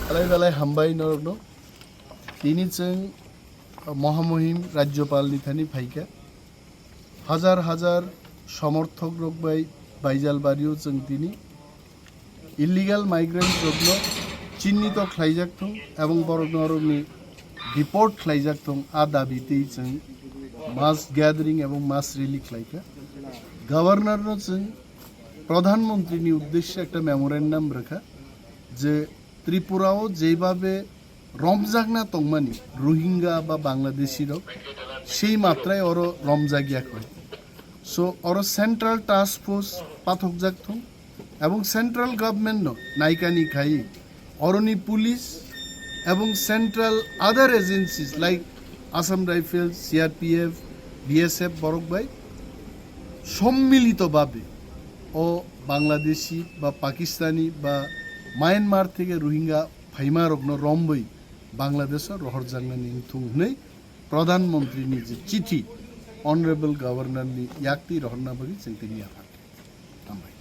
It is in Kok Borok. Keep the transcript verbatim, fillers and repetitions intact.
Belai belai hambai norokno. Tini chwng Mohamuhim Rajyopal ni thani phaikha. Hajar hajar somorthok rok bai Baijalbario chwng tini illegal migrant rokno chinnito khlaijak thung ebong borok norokni deport khlaijak thung, a dabi tei chwng mass gathering ebong mass rally khlaikha. Governor no chwng Pradhan Mantri ni uddeshe ekta memorandum rwkha je Tripura o jeibabe romjakna tongmani Rohingya ba Bangladeshi rok, sei matrai oro romjakya koi. So oro central task force pathokjak thung ebong central government no naikani khai oroni police ebong central other agencies like Assam Rifles, C R P F, B S F borok bai sommilito babe o Bangladeshi ba Pakistani ba Myanmar theke Rohingya phaima rokno romwi Bangladesh o rohorjaknani wngthung hwnwi Pradhan Mantri ni je chithi Honorable Governor ni yakti rohorna bagwi chwng tini yapha. Hambai.